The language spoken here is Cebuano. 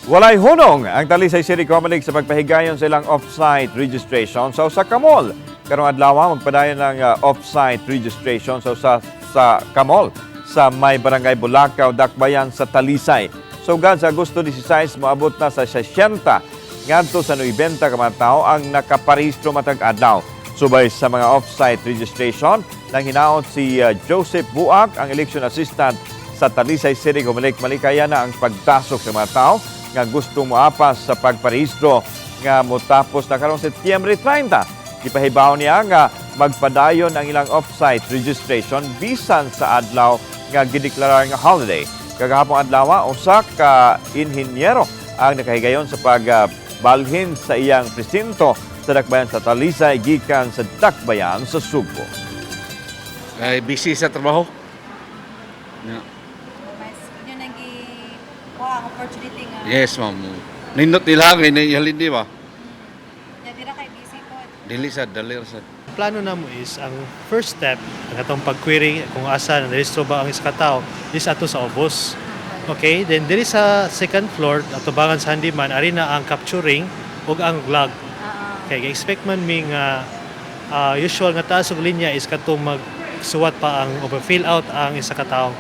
Walay hunong ang Talisay City Comelec sa pagpahigayon sa ilang off-site registration sa usa ka mall. Karong adlaw, magpadayon ang off-site registration sa usa sa ka mall sa may Barangay Bulacao, Dakbayan sa Talisay. Sugad sa Agosto 16, moabot na sa 60 ngadto sa 90 ka mga tawo ang nakaparehistro matag adlaw. Subay sa mga off-site registration, nang hinaot si Joseph Buak, ang election assistant sa Talisay City Comelec, malikaya na ang pagdasok sa mga tao nga gusto moapas sa pagparehistro nga motapos na karong Setyembre 30. Gipahibaw niya nga magpadayon ang ilang off-site registration bisan sa adlaw nga gideklarar nga holiday. Kagahapong adlaw, usa ka inhinyero ang nakahigayon sa pagbalhin sa iyang presinto sa Dakbayan sa Talisay gikan sa Dakbayan sa Sugbo. Ay, busy sa trabaho. Yeah. Mas inyo nang kuha ang opportunity nga. Yes, ma'am. Nindot nila ngay na holiday ba? Nya dira kay busy po. Dili sa dali ra sa. Plano namo is ang first step ang atong pag-query kung asa narehistro ba ang isa ka tawo is ato sa ubos. Okay, then diri sa second floor atubangan sa handyman, ari na ang capturing ug ang log. Okay, expect man mi nga usual nga taas og linya is katong magsuwat pa ang o fill out ang isa ka tawo.